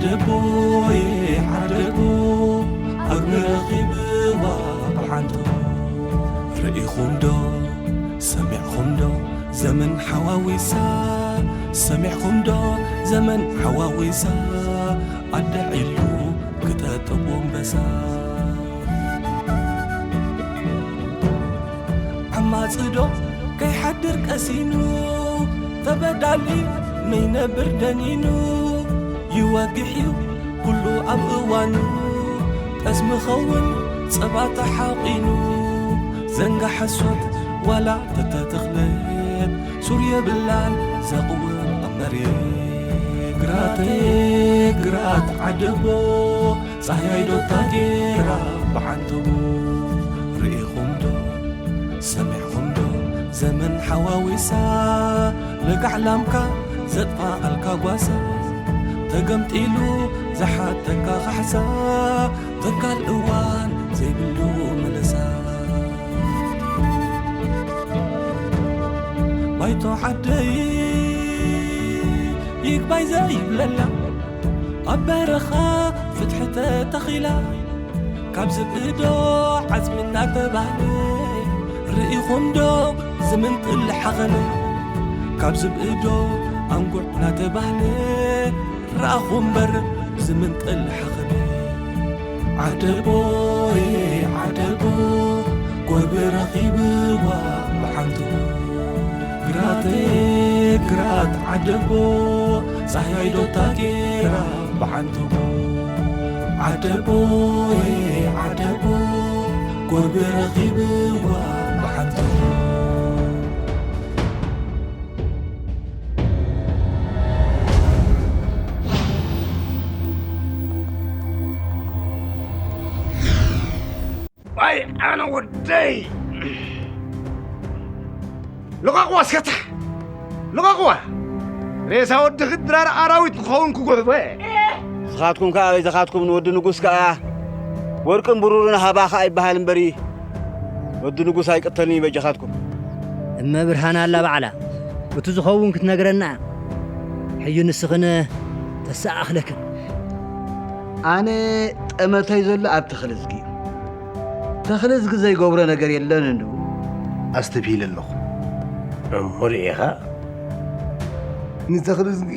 ዓደቦ ዓደቦ ኣግሪ ረኺብዋ ብሓንቶ ርኢኹም ዶ ሰሚዕኹም ዶ ዘመን ሓዋዊሳ ሰሚዕኹም ዶ ዘመን ሓዋዊሳ ኣደ ዒሉ ክጠጥቦ ኣንበሳ ዓማጽዶ ከይሓድር ቀሲኑ ተበዳሊ ነይነብር ደኒኑ ይወግሕ እዩ ኩሉ ኣብ እዋኑ ጠስሚ ኸውን ጸባ ተሓቒኑ ዘንጋ ሓሶት ዋላ ተተተኽለት ሱር የብላን ዘቕውም ኣብ መሬት ግራተይ ግራት ዓደቦ ጻህያይ ዶታ ጌራ ብሓንትቡ ርኢኹም ዶ ሰሚዕኹም ዶ ዘመን ሓዋዊሳ ለጋዕ ላምካ ዘጥፋኣልካ ጓሳ ተገምጢሉ ዝሓተካ ካሕሳ ተካል እዋን ዘይብሉ ምልሳ ባይቶ ዓደይ ይግባይ ዘይብለላ ኣብ በረኻ ፍትሒ ተተኺላ ካብ ዝብእዶ ዓጽሚ እናተባህለ ርኢኹም ዶ ዝምንጥል ሓኸነ ካብ ዝብእዶ ኣንጉዕ እናተባህለ ረኣኹ እምበር ዝምንጥል ሓኸነ ዓደቦ ዓደቦ ጎርቢ ረኺብዋ ብሓንቱ ግራት ግራት ዓደቦ ጻህያይ ዶታ ጌራ ብሓንቱ ዓደቦ ዓደቦ ጎርቢ ረኺብዋ ብሓንቱ ኣይ ኣነ ወደይ ልቐቕዋ እስከታ ልቐቕዋ ሬሳ ወዲ ክድራር ኣራዊት ክኸውን ክጉሕፎ እየ ንስኻትኩም ከኣ በይዛኻትኩም ንወዲ ንጉስ ከኣ ወርቅን ብሩርን ሃባ ከኣ ይበሃል እምበሪ ወዲ ንጉስ ኣይቅተልን እዩ በጃኻትኩም እመ ብርሃን ኣላ ባዕላ እቲ ዝኸውን ክትነግረና ሕዩ ንስኽን ተሰኣኽለክን ኣነ ጠመተይ ዘሎ ኣብ ተኽልዝጊ እዩ ተኽልዝጊ ዘይገብሮ ነገር የለን እንዱ ኣስተብሂለ ኣለኹ እሞ ርኢኻ ንተኽልዝጊ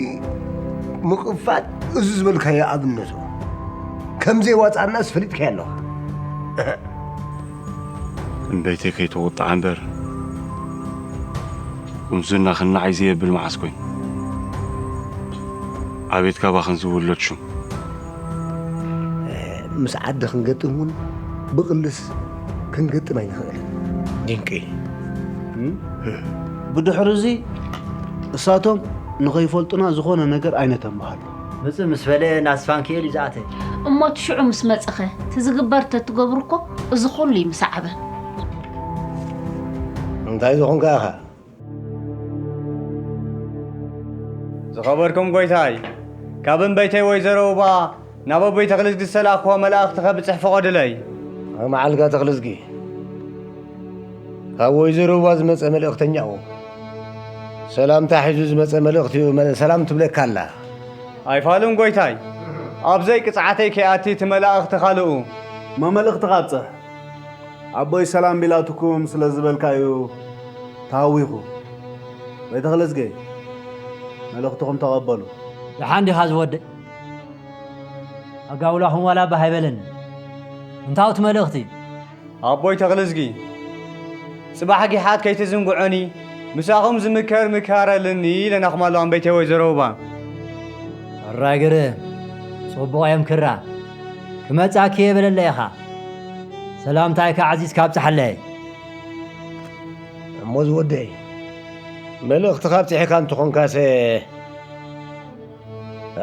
ምቕፋት እዚ ዝበልካዮ ኣብነቱ ከም ዘይዋፃናስ ፈሊጥካዮ ኣለኻ እምበይተይ ከይትቑጣዕ እምበር ቁንዝና ክናዓይ ዘየብል መዓስ ኮይኑ ኣቤት ካባኽን ዝውለድ ሹም ምስ ዓዲ ክንገጥም እውን ብቕልስ ክንገጥም ኣይንኽእልን ድንቂ ብድሕሪ እዚ እሳቶም ንኸይፈልጡና ዝኾነ ነገር ኣይነተምሃሉ ምጽእ ምስ በለ ናብ ስፋንክኤል እዩ ዝኣተ። እሞ እቲ ሽዑ ምስ መጸኸ፣ እቲ ዝግበር ተትገብሩ እኮ እዚ ኹሉ እዩ ምሰዓበ። እንታይ ዝኾንካ ኢኻ? ዝኸበርኩም ጐይታይ፣ ካብ እምበይተይ ወይዘሮ ውባ ናብ ኣቦይ ተኽልዝጊ ዝተላእክዎ መላእኽቲ ከብጽሕ ፍቐዱለይ። መዓልካ ተኽልዝጊ፣ ካብ ወይዘሮ ውባ ዝመጸ መልእኽተኛ እዎ። ሰላምታ ሒዙ ዝመጸ መልእኽቲ እዩ፣ መ-፣ ሰላም ትብለካ ኣላ። ኣይፋሉን ጐይታይ፣ ኣብ ዘይቅጽዓተይ ከይኣቲ እቲ መላእኽቲ ካልኡ። እሞ መልእኽትኻ ኣብጽሕ። ኣቦይ ሰላም ቢላትኩም ስለ ዝበልካ እዩ ተሃዊኹ። ወይ ተኽለዝጌ፣ መልእኽትኹም ተቐበሉ። ደሓን ዲኻ ዝወደይ? ኣጋውላኹም ዋላ ባህ ኣይበለኒ። እንታይ እቲ መልእኽቲ? ኣቦይ ተኽልዝጊ፣ ጽባሕ ጊሓት ከይትዝንግዑኒ፣ ምሳኹም ዝምከር ምካር ኣለኒ ኢለናኹም ኣለዋ እምበይተይ ወይዘሮ ውባ። ሕራይ ግርም፣ ጽቡቕ እዮም ክራ። ክመጻኪ እየ በለለይ ኢኻ። ሰላምታይካ ዓዚዝካ ኣብጽሓለይ። እሞ ዝወደይ፣ መልእኽትኻ ኣብጺሕካ እንተኾንካሰ፣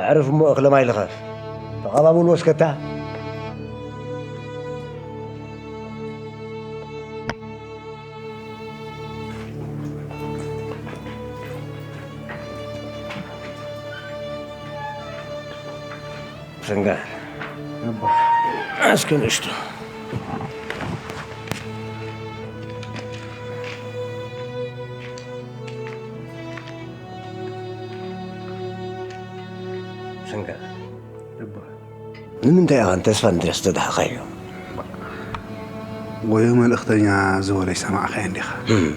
ኣዕርፍ እሞ እኽለ ማይ ልኸፍ። ተቐባበሉ ወስከታ። ሰንጋር። እስኪ ንእሽቶ። ሰንጋር። ንምንታይ ኢኻ ንተስፋ እንድርያስ ተዳሃኻዮ? ጎዩ መልእኽተኛ ዝበሎ ይሰማዕካዮ እንዲኻ? እም።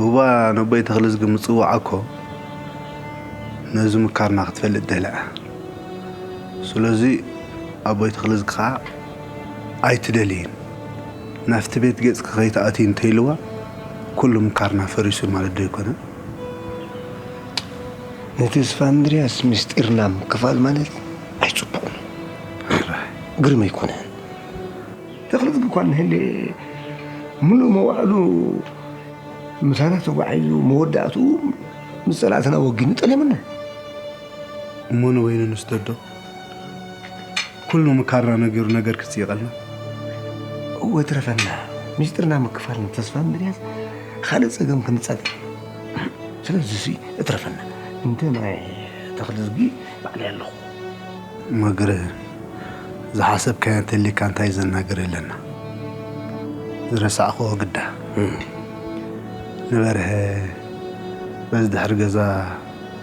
ሩባ ነቦይ ተኽልዝጊ ምጽዋዓ እኮ ነዚ ምካርና ክትፈልጥ ደልያ። ስለዚ ኣቦይ ተኽልዝጊ ኸኣ ኣይትደልይን፣ ናብቲ ቤት ገጽኪ ከይትኣትዪ እንተኢልዋ፣ ኩሉ ምካርና ፈሪሱ ማለት ዶ ኣይኮነን? ንተስፋ እንድርያስ ምስጢርና ምክፋል ማለት ኣይጽቡቕን። ግርም ኣይኮነን። ተኽልዝጊ እኳ እንሀለ፣ ምሉእ መዋእሉ ምሳና ተጓዒዙ፣ መወዳእትኡ ምስ ጸላእትና ወጊኑ ጠሊሙና። እሞ ንበይኑ ንስደዶ? ኩሉ ምካርና ነጊሩ ነገር ክጽይቐልና? እወ፣ እትረፈና። ምስጢርና ምክፋል ንተስፋ እንድርያስ ካልእ ጸገም ክንጻደፍ። ስለዚሲ እትረፈና። እንተ ናይ ተኽልዝጊ ባዕለይ ኣለኹ። መግርህ፣ ዝሓሰብካዮ እንተሊካ እንታይ ዘናግር ኣለና? ዝረሳዕክዎ ግዳ። እም። ንበርሀ በዚ ድሕሪ ገዛ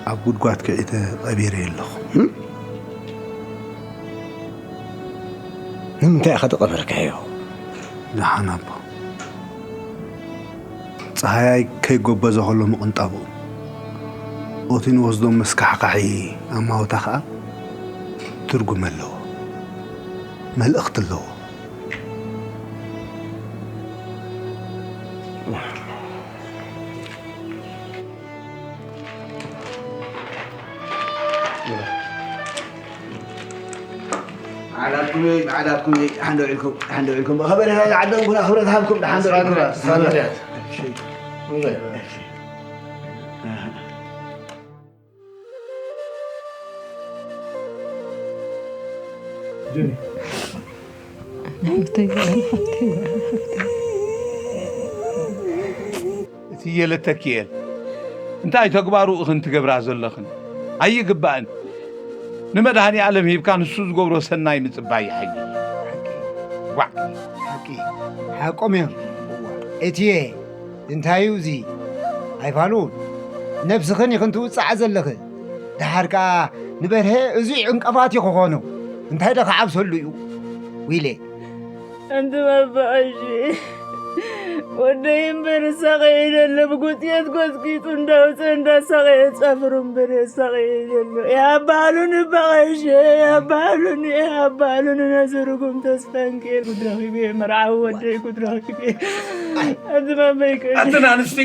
ኣብ ጉድጓድ ክዒተ ቀቢረዮ ኣለኹ። እም? ንምንታይ ኢኻ ዝቐበርካዮ? ደሓን ኣቦ። ጸሃያይ ከይጎበዞ ከሎ ምቕንጣቡ፣ እቲ ንወስዶ መስካሕካሒ ኣማውታ ኸኣ ትርጉም ኣለዎ፣ መልእኽቲ ኣለዎ። ዓዳትኩም እየ፣ ዓዳትኩም እየ፣ ሓንደ ውዒልኩም፣ ሓንደ ውዒልኩም። ከበረ ዓደም ኩና ክብረት ሃብኩም፣ ሓንደ ውዒልኩም። ሳንድያት። እሺ። እሺ። ጀኒ። እትዬ ለተኪኤል፣ እንታይ ተግባሩ እኽን ትገብራ ዘለኽን? ኣይግባእን። ንመድሃኔ ኣለም ሂብካ ንሱ ዝገብሮ ሰናይ ምጽባይ ይሓይሽ። ዋዕ! ሓቂ፣ ሓቆም እዮም። እትዬ፣ እንታይ እዩ እዚ? ኣይፋሉን። ነብስኽን ኢኽን ትውጽዓ ዘለኽን። ደሓር ከኣ ንበርሀ እዚ ዕንቀፋት እዩ ክኾኖ። እንታይ ዶ ክዓብሰሉ እዩ? ዊሌ። ኣንቲ ባባ ቀሺ፣ ወደይ እምበር እሳቐ የደሎ፣ ብጉጥየት ጎጽቂጡ እንዳውፀ እንዳሳቐ የጻፍሩ እምበር የሳቐ የደሎ። ያባሉን እባ ቀሺ፣ ያባሉን፣ ያባሉን ነዚ ርጉም ተስፋንኪ። ጉድ ረኺበ፣ መርዓዊ ወደይ ጉድ ረኺበ። ኣንቲ ባባ ቀሺ። ኣትን ኣንስቲ፣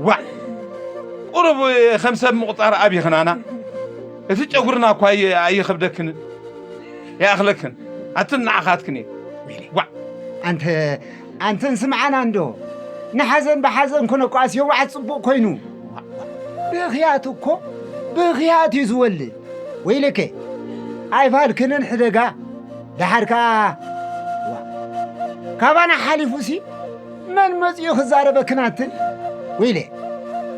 ዋዕ! ቁሩብ ከም ሰብ ምቑጻር ኣብይኽናና። እቲ ጨጉርና እኳ ኣየ-፣ ኣይኸብደክንን። ይኣኽለክን። ኣትን ንዓኻትክን እየ። ዋዕ! ኣንተ፣ ኣንተን ስምዓና እንዶ። ንሓዘን ብሓዘን ኮነ እኳ ኣስዮዋዓት ጽቡቕ ኮይኑ። ብኽያት እኮ፣ ብኽያት እዩ ዝወልድ። ወይለከ፣ ኣይፋልክንን ሕደጋ። ደሓር ከኣ፣ ዋ፣ ካባና ሓሊፉሲ መን መጺኡ ክዛረበክን ኣትን? ወይለ፣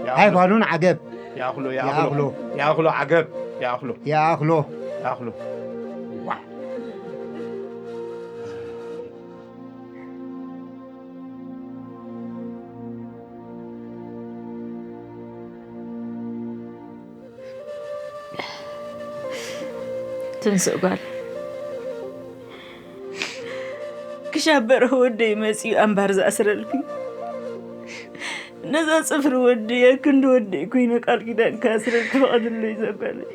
ይኣኽሎ። ኣይፋሉን ዓገብ። ይኣኽሎ፣ ይኣኽሎ። ይኣኽሎ። ይኣኽሎ፣ ዓገብ፣ ይኣኽሎ። ይኣኽሎ። ይኣኽሎ። ዋዕ! ትንስእ ጓል፣ ክሻብ በርሀ ወደይ መጺኡ ኣምባር ዝኣስረልኩ፣ ነዛ ጽፍሪ ወደይ ኣብ ክንዲ ወደይ ኮይነ ቃል ኪዳን ክኣስረልኪ ፍቐድለይ እዛ ጓለይ።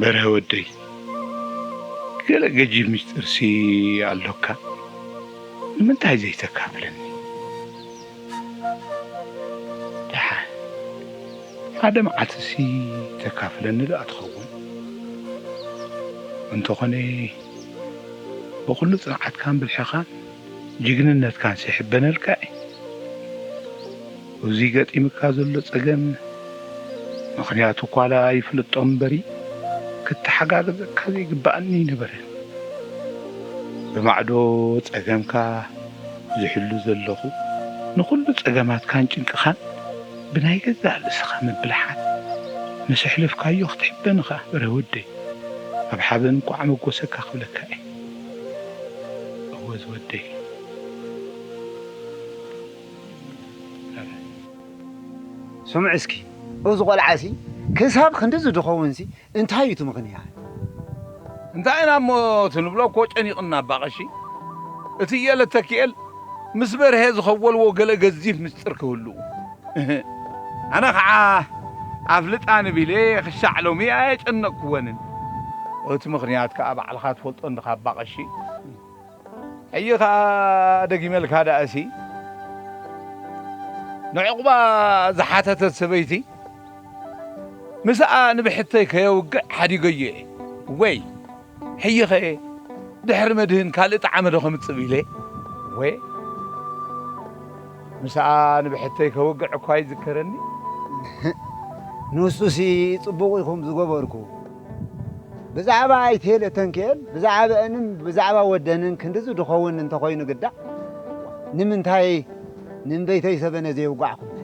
በርሀ ወደይ፣ ገለ ገጂፍ ምስጢርሲ ኣሎካ፣ ንምንታይ ዘይተካፍለኒ? ደሓን ሓደ መዓልትሲ ተካፍለኒ ደኣ ትኸውን። እንተኾነ፣ ብኹሉ ጽንዓትካን ብልሕኻን ጅግንነትካንሲ ይሕበነልካ እዩ። እዚ ገጢምካ ዘሎ ጸገም ምኽንያቱ እኳ ይፍለጦ እምበሪ፣ ክተሓጋገዘካ ዘይግባኣኒ ኣይነበረን። ብማዕዶ ጸገምካ ዝሕሉ ዘለኹ፣ ንኹሉ ጸገማትካን ጭንቅኻን ብናይ ገዛእ ርእስኻ ምብልሓት፣ ምስ ኣሕለፍካዮ ክትሕበን ኢኻ። ፍረ ወደይ፣ ኣብ ሓበን እንቋዕ መጎሰካ ክብለካ እየ። እወ ዝወደይ። ስምዒ እስኪ፣ እዚ ቆልዓሲ ክሳብ ክንድዚ ድኸውንሲ እንታይ እዩ እቲ ምኽንያት? እንታይ ኢና እሞ እቲ ንብሎ እኮ ጨኒቕና ኣባ ቀሺ። እቲ እየለ ተኪኤል ምስ በርሀ ዝኸወልዎ ገለ ገዚፍ ምስጢር ክህሉ። ኣነ ኸዓ ኣፍልጣ ንቢለ ክሻዕ ሎሚ ኣየጨነቕክወንን። እቲ ምኽንያት ከኣ ባዕልኻ ትፈልጦ እንድኻ ኣባ ቀሺ። ሕጂ ኸኣ ደጊመልካ ደኣሲ፣ ንዕቑባ ዝሓተተት ሰበይቲ ምስኣ ንብሕተይ ከየውግዕ ሓዲገዮ እየ። ወይ ሕይኸ ድሕሪ መድህን ካልእ ጣዕመ ዶ ከምጽእ ኢለ? ወይ ምስኣ ንብሕተይ ከውግዕ እኳ ይዝከረኒ። ንሱሲ ጽቡቕ ኢኹም ዝገበርኩ። ብዛዕባ ኣይቴለ ተንክኤል፣ ብዛዕባአንን ብዛዕባ ወደንን ክንድዚ ድኸውን እንተኾይኑ ግዳ፣ ንምንታይ ንእምበይተይ ሰበነ ዘየውጋዕኩምኒ?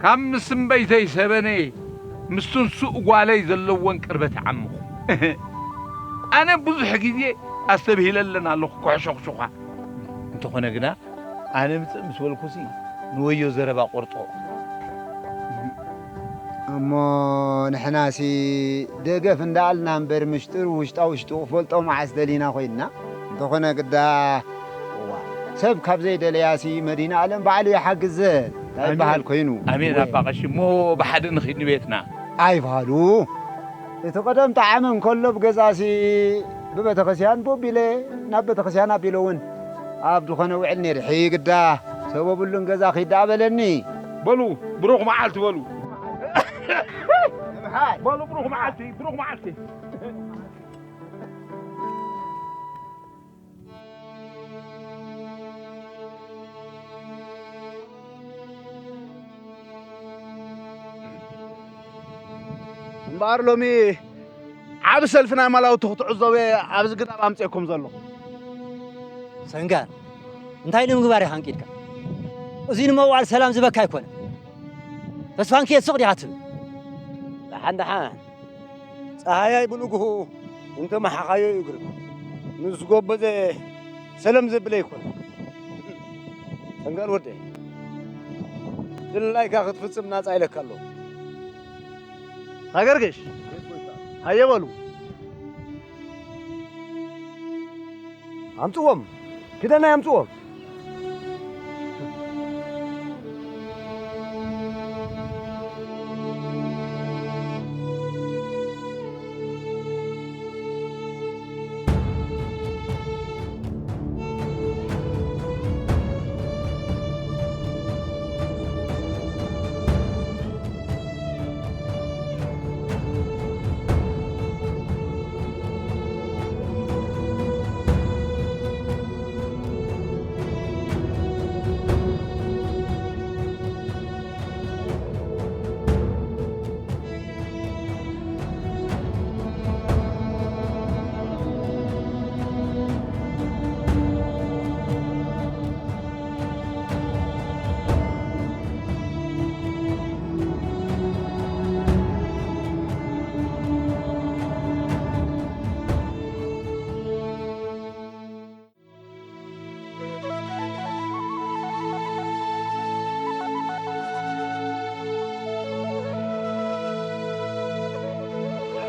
ካብ ምስ እምበይተይ ሰበነ ምስ ትንሱእ ጓለይ ዘለወን ቅርበት ይዓምኹ። ኣነ ብዙሕ ግዜ ኣስተብሂለለን ኣለኹ ክሕሸኹሽዃ። እንተኾነ ግና ኣነ ምጽእ ምስ በልኩሲ ንወዮ ዘረባ ቆርጦ። እሞ ንሕናሲ ደገፍ እንዳኣልና እምበር፣ ምሽጥር ውሽጣ ውሽጡ ክፈልጦ መዓስ ደሊና ኮይንና? እንተኾነ ግዳ፣ እዋ፣ ሰብ ካብ ዘይደለያሲ መድህን ኣለም ባዕሉ ይሓግዘ እንታይ ኣሜን። ይበሃል ኮይኑ? ኣሜን ኣባ ቀሺ፣ እሞ ብሓደ ንኺድ ንቤትና። ኣይፋሉ። እቲ ቀደም ጣዕመ እንከሎ ብገዛሲ ብቤተክርስቲያን ቦቢለ ናብ ቤተክርስቲያን ኣቢለ እውን ኣብ ድኾነ ውዕል ነይረ። ሕይ ግዳ ሰበብሉን ገዛ ኺድ ደኣ በለኒ። በሉ ብሩኽ መዓልቲ በሉ። በሉ ብሩኽ መዓልቲ፣ ብሩኽ መዓልቲ። እምበኣር ሎሚ ዓቢ ሰልፊ ናይ ማላውቲ ክትዕዘቡ እየ ኣብዚ ግዳብ ኣምጺኤኩም ዘለኹ። ሰንጋር፣ እንታይ ንምግባር ኢኻ ኣንቂድካ? እዚ ንመዋዕል ሰላም ዝበካ ኣይኮነን። ተስፋንኪ የስቕ ዲኻ ትብል? ደሓን ደሓን። ጸሃያይ ብንግሁ እንተ መሓኻዮ እዩ ግርም። ምስ ጎበዘ ሰለም ዘብለ ይኮን። ሰንጋል ወደይ፣ ድላይካ ክትፍጽም ናጻ ኢለካ ኣለኹ። ሃገር ገሽ፣ ሃየ በሉ። ኣምጽዎም፣ ክደናይ ኣምጽዎም።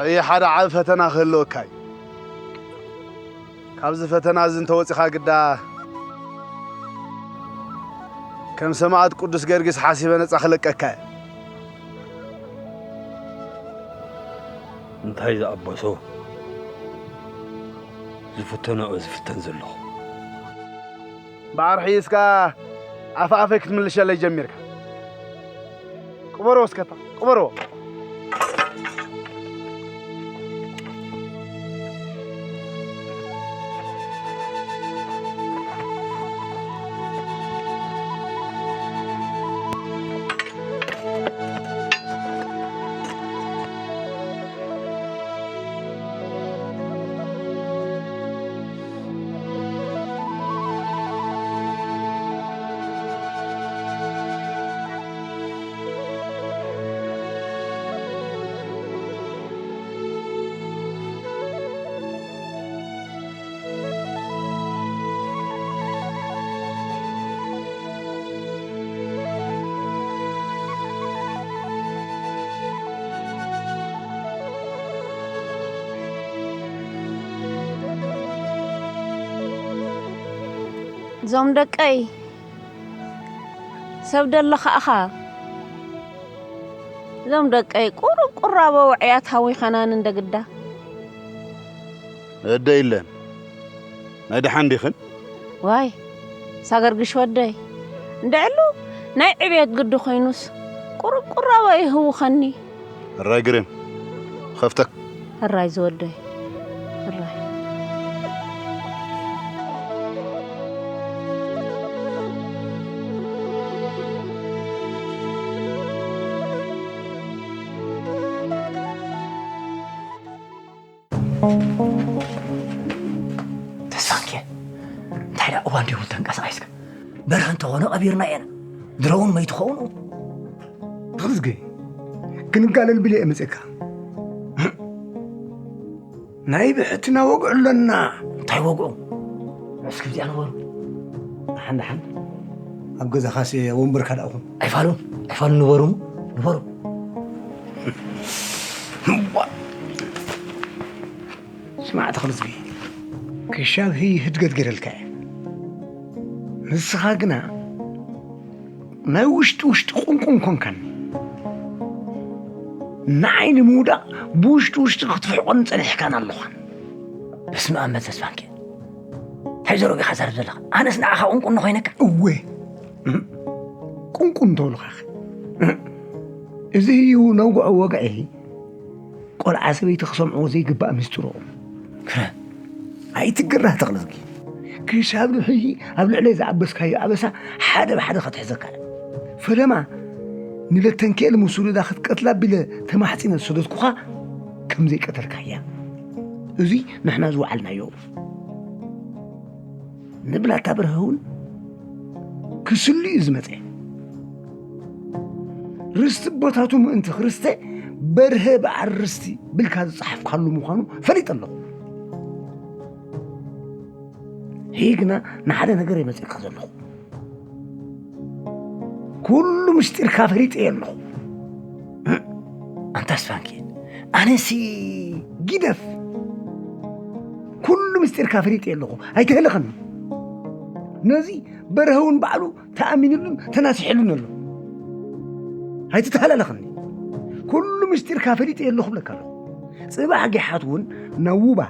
ሕይ ሓደ ዓቢ ፈተና ክህልወካ እዩ። ካብዚ ፈተና እዚ እንተወጺኻ ግዳ ከም ሰማዕት ቅዱስ ጊዮርጊስ ሓሲበ ነጻ ክለቀካ እየ። እንታይ ዝኣበሶ ዝፍተኖ እየ ዝፍተን ዘለኹ። እምበኣር ሕይስካ ኣፍ ኣፈይ ክትምልሸለይ ጀሚርካ። ቅበርዎ እስከታ፣ ቅበርዎ። እዞም ደቀይ ሰብ ደለኻ እኻ። እዞም ደቀይ ቁሩብ ቁራቦ ውዕያት ሃዊኸናን እንደ ግዳ። እደ ኢለን ናይ ደሓን ዲኽን? ዋይ ሳገርግሽ ወደይ፣ እንድዕሉ ናይ ዕብየት ግዲ ኮይኑስ ቁሩብ ቁራቦ ይህውኸኒ። ሕራይ ግርም ከፍተክ። ሕራይ ዝወደይ፣ ሕራይ። ተስፋንኬ እንታይ ደኣ እዋን ድዩ ተንቀሳቒስካ? በርሀ እንተኾነ ቀቢርና ኢና። ድሮ እውን መይቱ ኸውን። ተኽልዝጊ ክንጋለል ብለ እየ መፅእካ። ናይ ብሕትና ወግዑ ኣለና። እንታይ ወግዑ? እስኪ እዚኣ ንበሩ። ደሓን ደሓን ኣብ ገዛኻስ ወንበርካ ደኣ ኹን። ኣይፋሉን ኣይፋሉን ንበሩ እሞ ንበሩ። ስማዕ ተኽልዝጊ ክሻብ ህይ ህድገት ገይረልካ እየ። ንስኻ ግና ናይ ውሽጢ ውሽጢ ቁንቁን ኮንካን። ንዓይ ንምውዳቕ ብውሽጢ ውሽጢ ክትፍሕቆን ጸኒሕካን ኣለኻን። በስመ ኣብ መንፈስ ባንኬ እንታይ ዘረብ ኢኻ ዛርብ ዘለኻ? ኣነስ ንዓኻ ቁንቁን ኮይነካ? እወ ቁንቁን እንተብሉኻኸ? እዚ እዩ ነውግዖ ወግዒ። ቆልዓ ሰበይቲ ክሰምዕዎ ዘይግባእ ምስጢሮም። ክረ ኣይትግራህ ተኽልዝጊ ክሻብ ንሕጂ ኣብ ልዕለይ ዝኣበስካዮ ኣበሳ ሓደ ብሓደ ከትሕዘካ እያ። ፈለማ ንለተንክኤል ምስ ውሉዳ ክትቀትላ ቢለ ተማሕጺነ ዝሰደድኩኻ ከም ዘይቀተልካያ። እዙይ ንሕና ዝወዓልናዮ። ንብላታ በርሀ እውን ክስሉ እዩ ዝመፀ። ርስቲ ቦታቱ ምእንቲ ክርስተ በርሀ በዓል ርስቲ ብልካ ዝፀሓፍካሉ ምዃኑ ፈሊጠ ኣለኹ። ይህ ግና ንሓደ ነገር የመፅእካ ዘለኹ። ኩሉ ምስጢርካ ፈሊጠ ኣለኹ። ኣንታ ስፋንኪ ኣነሲ ግደፍ። ኩሉ ምስጢርካ ፈሊጠ ኣለኹ። ኣይትህልኸኒ። ነዚ በርሀ እውን ባዕሉ ተኣሚንሉን ተናሲሕሉን ኣሎ። ኣይትተሃላለኸኒ። ኩሉ ምስጢርካ ፈሊጠ ኣለኹ ብለካ ኣለኹ። ጽባሕ ጊሓት እውን ናብ ውባ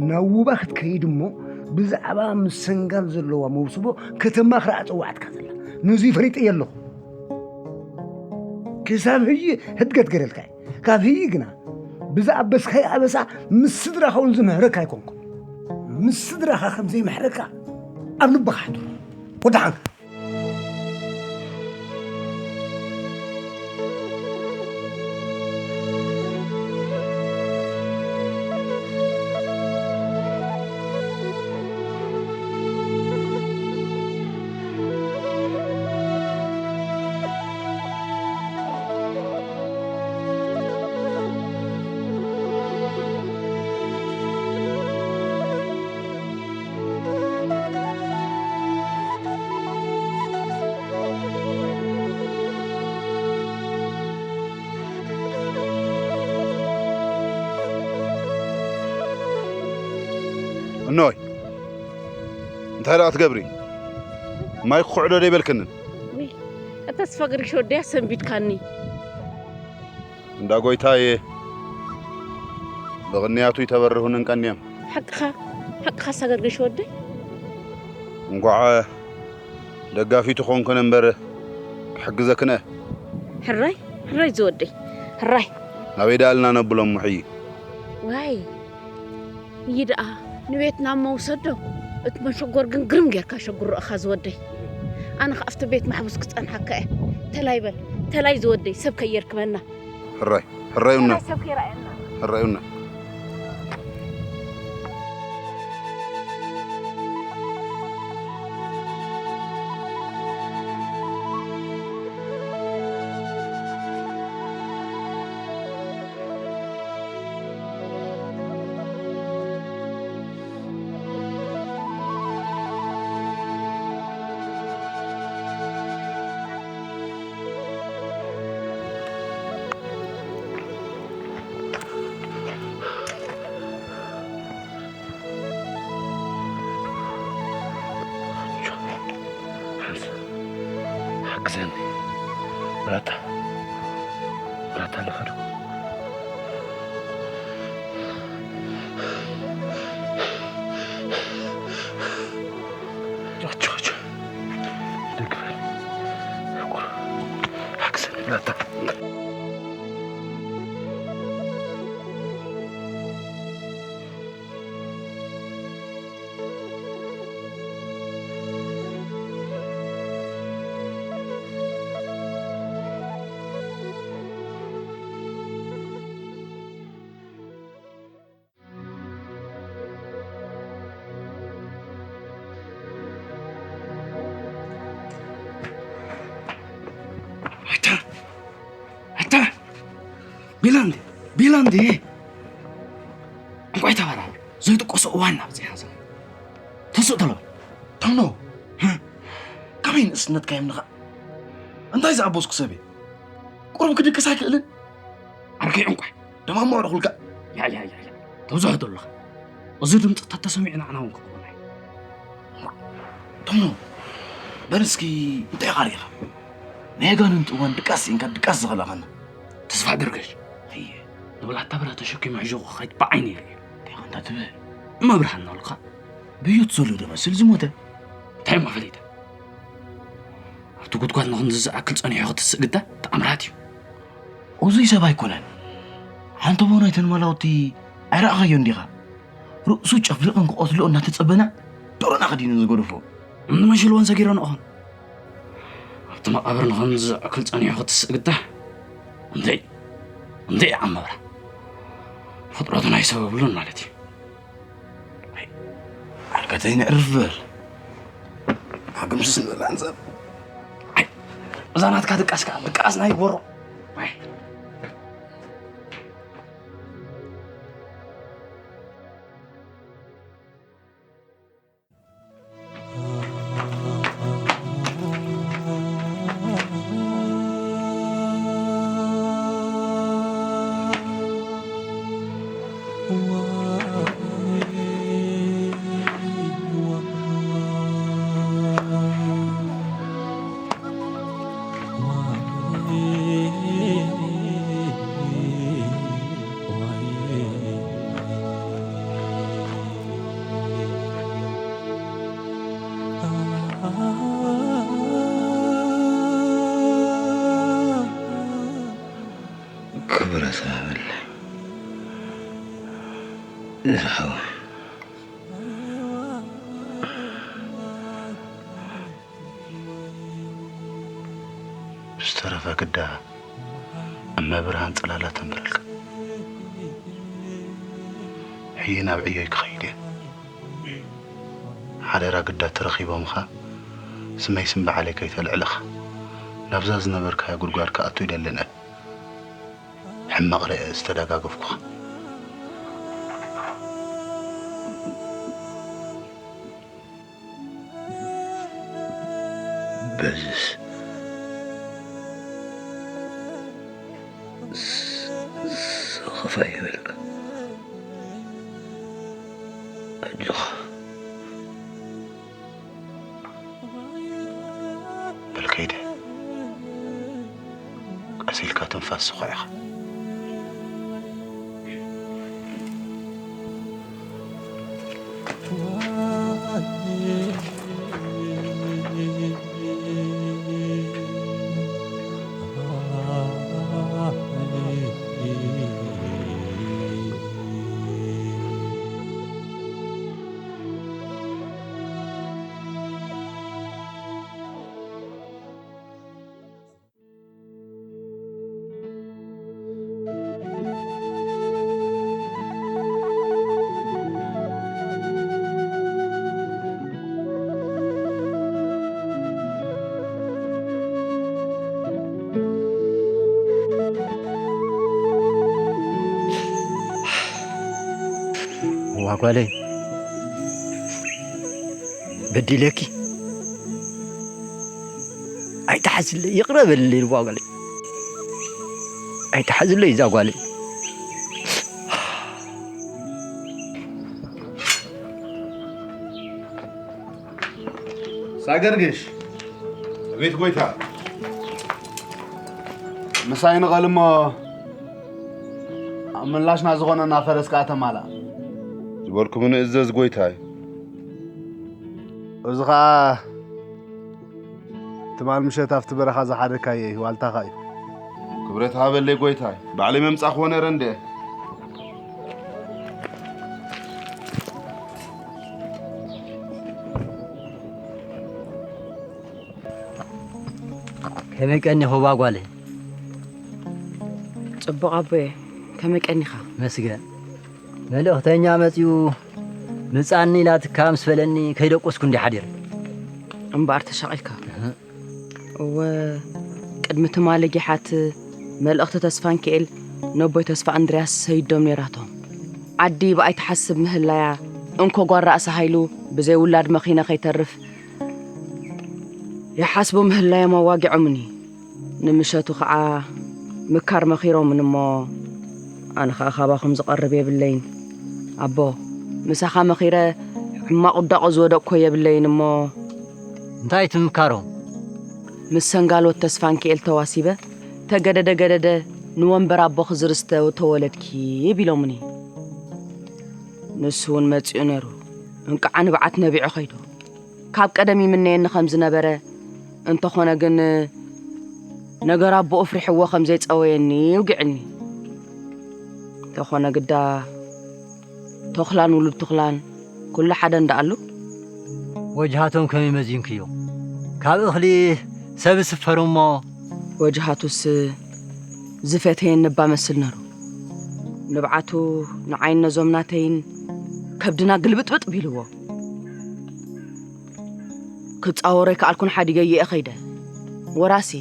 ናብ ውባ ክትከይድ እሞ ብዛዕባ ምስ ሰንጋል ዘለዋ መውስቦ ከተማኽራ ኣጸዋዕትካ ዘላ ነዙይ ፈሊጠ ኣለኹ። ክሳብ ህጂ ህድገት ገረልካ እዩ። ካብ ህጂ ግና ብዝኣበስካዮ ኣበሳ ምስ ስድራኻ እውን ዝምሕረካ ኣይኮንኩን። ምስ ስድራኻ ከም ዘይምሕረካ ኣብ ልብኻ ሕድሮ። ወደሓንካ። እኖይ እንታይ ደኣ ክትገብሪ? ማይ ክኩዕዶ ደይበልክንን? እተስፋ ግርሽ ወደያ ሰንቢድካኒ። እንዳ ጎይታየ ብቕንያቱ ይተበርሁንን ቀንዮም። ሓቅኻ ሓቅኻ ሳገርግሽ ወደይ። እንኳዕ ደጋፊቱ ኾንኩን እምበር ክሕግዘክነ። ሕራይ ሕራይ ዝወደይ ሕራይ። ናበይ ደኣልና ነብሎም ሙሕይ። ዋይ ይድኣ ንቤትና እሞ ውሰዶ። እቲ መሸጎር ግን ግርም ጌርካ ሸጉሮ እኻ ዝወደይ። ኣነ ኸኣ ኣብቲ ቤት ማሕቡስ ክጸንሓካ እየ። ተላይ በል ተላይ ዝወደይ ሰብ ከየርክበና። ሕራይ ሕራዩና ሰብ ከይረኣየና። ሕራዩና። ግዘኒ ብራታ፣ ብራታ ንኸዶ። ጆ፣ ጆ፣ ጆ። ደግ በል። ቁር-፣ ሓግዘኒ ብራታ። ኣታ፣ ኣታ፣ ቢላንዲ፣ ቢላንዲ። ዕንቋይ ተባራሪ፣ ዘይጥቀሶ እዋን ናብ ዜና ዘሎ። ተስእ ተሎ። ተምኖ፣ ከመይ ንእስነትካ የምንኻ? እንታይ ዝኣበስኩ ሰብ እየ? ቁሩብ ክድቅስ ኣይክእልን? ዓርከይ ዕንቋይ። ደማሞ ኣረኹልካ። ያ፣ ያ፣ ያ፣ ያ። ተብዝሖ ተሎኻ። እዚ ድምፂ ተተሰሚዑ ንዓና እውን ክኸውን እዩ። ተምኖ፣ በል እስኪ እንታይ ቃል ኢኻ? ናይ ኣጋንንቲ እዋን ድቃስ ኢንካ ድቃስ ዝኸላኸና። ተስፋ ገርገሽ። ኣየ። ንብላታ ብረ ተሸኪሙ ሕዞ ክኸይድ ብዓይኒ ይርኢ። እንታይ ኢኻ እንዳ ትብል? እመ ብርሃን እናበልካ። ብዮት ዘሎ ዶ መስል ዝሞተ? እንታይ እሞ ፈሊጠ? ኣብቲ ጉድጓድ ንኽንዲ ዝኣክል ጸኒሑ ክትስእ ግዳ ተኣምራት እዩ። እዙይ ሰብ ኣይኮነን። ሓንቶቦ ናይተን መላውቲ ኣይረኣኻዮን ዲኻ? ርእሱ ጨፍሊቐን ክቐትልኦ እናተጸበና ዶሮና ከዲኑ ዝገደፎ። እምኒ መሸልወን ሰጊረን ኦኸን። ኣብቲ መቓብር ንኽንዲ ዝኣክል ጸኒሑ ክትስእ ግዳ። እንተይ፣ እንተይ ዓመብራ። ፍጥረቱ ናይ ሰብ የብሉን ማለት እዩ። ኣይ፣ ዓርከተይ ንዕርፍ በል። ሓግምስስ ንበል ኣንጻር። ኣይ፣ እዛ ናትካ ድቃስ ከኣ፣ ድቃስ ናይ ጎሮ። ኣይ። ክብረት ሃበለይ ዝሓወይ። ዝተረፈ ግዳ እመ ብርሃን ጽላላ ተንብረልካ። ሕጂ ናብ ዕዮይ ክኸይድ እየ። ሓደራ ግዳ ተረኺቦምኻ ስመይ ስም በዓለይ ከይተልዕልኻ። ናብዛ ዝነበርካዮ ጉድጓድ ክኣቱ ኣይደልን እየ። ሕማቕ ርኤ ዝተደጋገፍኩኻ። በዝስ ስ-፣ ስ-፣ ሰኸፋ ይበልካ። ኣጆኻ። በል ከይደ። ቀስ ኢልካ ትንፋስ ስኹዕ ኢኻ። እዋ ጓለይ፣ በዲለኪ። ኣይትሓዝለይ፣ ይቕረ በልለይ፣ እዋ ጓለይ። ኣይትሓዝለይ፣ እዛ ጓለይ። ሳገርግሽ። ቤት ጎይታ። ምሳይ ንቐል እሞ ኣብ ምላሽና ዝኾነና ፈረስ ከኣ ተማላእ። ዝበልኩምኒ እዘዝ ጎይታይ። እዚ ኸኣ ትማል ምሸት ኣብቲ በረኻ ዝሓደካዮ እዩ፣ ዋልታኻ እዩ። ክብረት ሃበለይ ጎይታይ፣ ባዕለይ መምጻእክዎ ነረ እንደ። ከመይ ቀኒኹ እባ ጓለይ? ጽቡቕ ኣቦየ፣ ከመይ ቀኒኻ? መስገን። መልእኽተኛ መጺኡ ምጻኒ ኢላትካ ምስ በለኒ ከይደቆስኩ እንዲ ሓዲረ። እምበኣር ተሻቒልካ። እህ። እወ፣ ቅድሚ ትማሊ ጊሓት መልእኽቲ ተስፋንኪኤል ነቦይ ተስፋ እንድርያስ ሰይዶም ነይራቶም። ዓዲ ብኣይ ትሓስብ ምህላያ፣ እንኮ ጓል ራእሲ ሃይሉ ብዘይ ውላድ መኺነ ከይተርፍ ይሓስቡ ምህላዮም ኣዋጊዖምኒ። ንምሸቱ ኸዓ ምካር መኺሮምኒ እሞ፣ ኣነ ኸዓ ካባኹም ዝቐርብ የብለይን። ኣቦ፣ ምሳኻ መኺረ ሕማቕ ውዳቖ ዝወደቕኮ የብለይን እሞ። እንታይ ትምካሮም? ምስ ሰንጋልወት ተስፋንኪኤል ተዋሲበ፣ ተገደደ ገደደ ንወንበር ኣቦኺ ዝርስተ ተወለድኪ ቢሎምኒ። ንሱ እውን መጺኡ ነይሩ። እንቃዓ ንብዓት ነቢዑ ኸይዱ። ካብ ቀደም ይምነየኒ ከም ዝነበረ፣ እንተኾነ ግን ነገር ኣቦኡ ኣፍሪሕዎ ከም ዘይጸወየኒ ይውግዕኒ። እንተኾነ ግዳ ተኹላን ውሉድ ተኹላን ኩሉ ሓደ እንዳኣሉ። ወጅሃቶም ከመይ መዚንክዮ? ካብ እኽሊ ሰብ ዝስፈር እሞ። ወጅሃቱስ ዝፈተየኒ እባ መስል ነሩ። ንብዓቱ ንዓይን ነዞም ናተይን ከብድና ግልብጥብጥ ቢልዎ። ክጻወሮ ኣይከኣልኩን፣ ሓዲገ እየ ኸይደ። ወራሲ።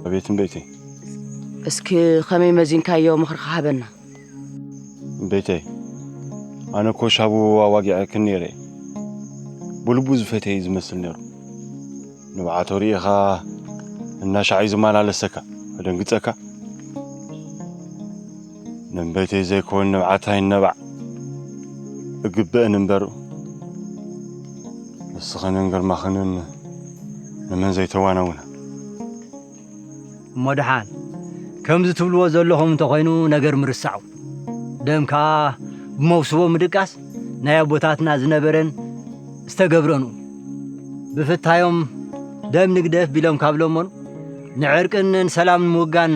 ኣቤት እምበይተይ። እስኪ ኸመይ መዚንካዮ ምኽርኻ ሃበና። እምበይተይ፣ ኣነ እኮ ሻቡ ኣዋጊዐክን ነይረ እየ። ብልቡ ዝፈተየ እዩ ዝመስል ነይሩ። ንብዓቱ ርኢኻ እናሻዕ እዩ ዝመላለሰካ፣ ከደንግጸካ። ንእምበይተይ ዘይኮን ንብዓታይ ነባዕ እግበእን እምበር፣ ንስኽንን ግርማኽንን ንመን ዘይተዋናውና። እሞ ደሓን፣ ከምዚ ትብልዎ ዘለኹም እንተኾይኑ ነገር ምርሳዑ። ደም ከኣ ብመውስቦ ምድቃስ ናይ ኣቦታትና ዝነበረን ዝተገብረን እዩ። ብፍታዮም ደም ንግደፍ ቢሎም ካብ ለመኑ፣ ንዕርቅን ንሰላም ንምውጋን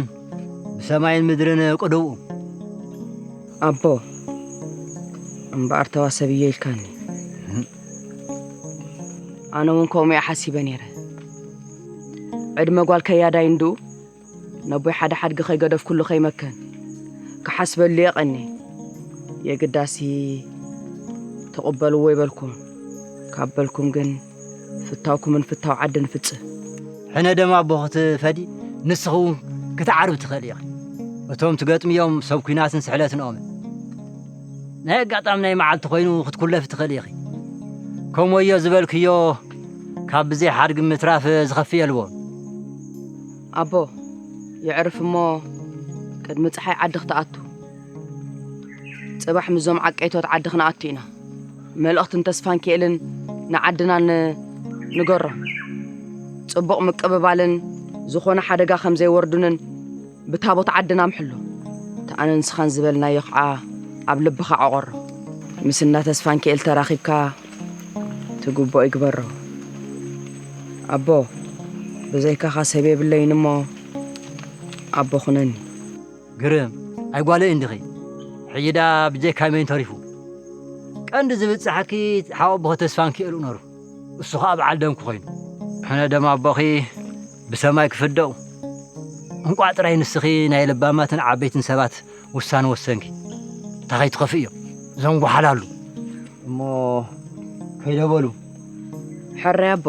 ብሰማይን ምድርን ቅድውኡ። ኣቦ፣ እምበኣር ተዋሰብዮ ኢልካኒ። ኣነ እውን ከምኡ እየ ሓሲበ ነይረ። ዕድመ ጓል ከያዳይ እንድኡ፣ ነቦይ ሓደ ሓድጊ ከይገደፍኩሉ ከይመከን ክሓስበሉ እየ ቀንየ። የግዳሲ ተቕበልዎ ይበልኩም። ካብ በልኩም ግን ፍታውኩምን ፍታው ዓድን ፍጽ። ሕነ ደም ኣቦ ክትፈዲ ንስኺ እውን ክትዓርቢ ትኽእሊ ኢኺ። እቶም ትገጥምዮም ሰብ ኲናትን ስሕለትን ኦምን። ናይ ኣጋጣሚ ናይ መዓልቲ ኮይኑ ክትኩለፊ ትኽእሊ ኢኺ። ከምኡ እዮ ዝበልክዮ ካብ ብዘይ ሓድጊ ምትራፍ ዝኸፍእ የልቦን። ኣቦ፣ የዕርፍ እሞ ቅድሚ ጸሓይ ዓዲ ክትኣቱ፣ ጽባሕ ምስዞም ዓቀይቶት ዓዲ ክንኣቱ ኢና። መልእኽትን ተስፋንኪኤልን ንዓድና ን-፣ ንገሮም። ጽቡቕ ምቅብባልን ዝኾነ ሓደጋ ከም ዘይወርዱንን ብታቦት ዓድና ምሕሎ። እቲ ኣነን ንስኻን ዝበልናዮ ኸዓ ኣብ ልብኻ ዕቖሮ። ምስ እንዳ ተስፋንኪኤል ተራኺብካ ትግብኦ ይግበሮ። ኣቦ፣ ብዘይካኻ ሰብ የብለይን እሞ ኣቦ ኹነኒ። ግርም፣ ኣይጓለይ እንዲኺ። ሕጂ ደኣ ብጀካ መን ተሪፉ? ቀንዲ ዝብጽሓኪ ሓወቦኺ ተስፋንኪኤል ነሩ። እሱ ኸኣ በዓል ደምኪ ኮይኑ። ሕነ ደም ኣቦኺ ብሰማይ ክፍደው። እንቋዕ ጥራይ ንስኺ ናይ ለባማትን ዓበይትን ሰባት ውሳነ ወሰንኪ። እንታይ ከይትኸፍእዮ? እዞም ጓሓላሉ። እሞ ከይደ በሉ። ሕራይ ኣቦ፣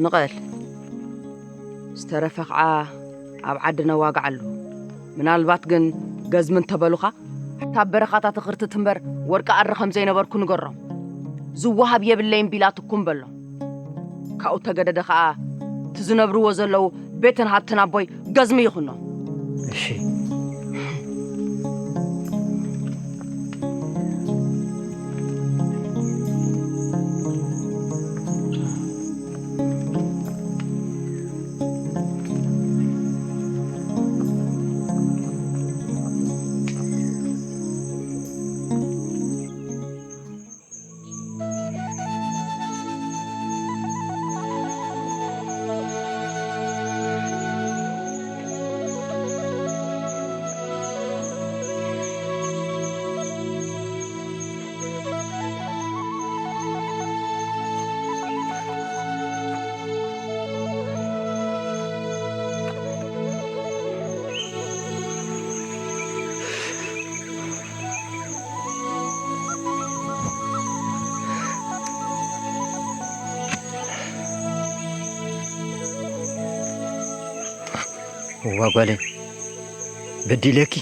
ንቐል። ዝተረፈ ኸዓ ኣብ ዓዲ ነዋግዓሉ። ምናልባት ግን ገዝሚ እንተበሉኻ፣ ካብ በረኻታት እኽርትት እምበር ወርቂ ኣሪ ከም ዘይነበርኩ ንገሮም። ዝወሃብ የብለይን ቢላትኩም በሎም። ካብኡ ተገደደ ኸኣ፣ እቲ ዝነብርዎ ዘለዉ ቤትን ሃብትን ኣቦይ ገዝሚ ይኹኖ። እሺ። እዋ ጓለይ፣ በዲለኪ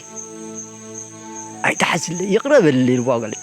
ኣይትሓዝለይ፣ ይቕረ በልለይ። እዋ ጓለይ፣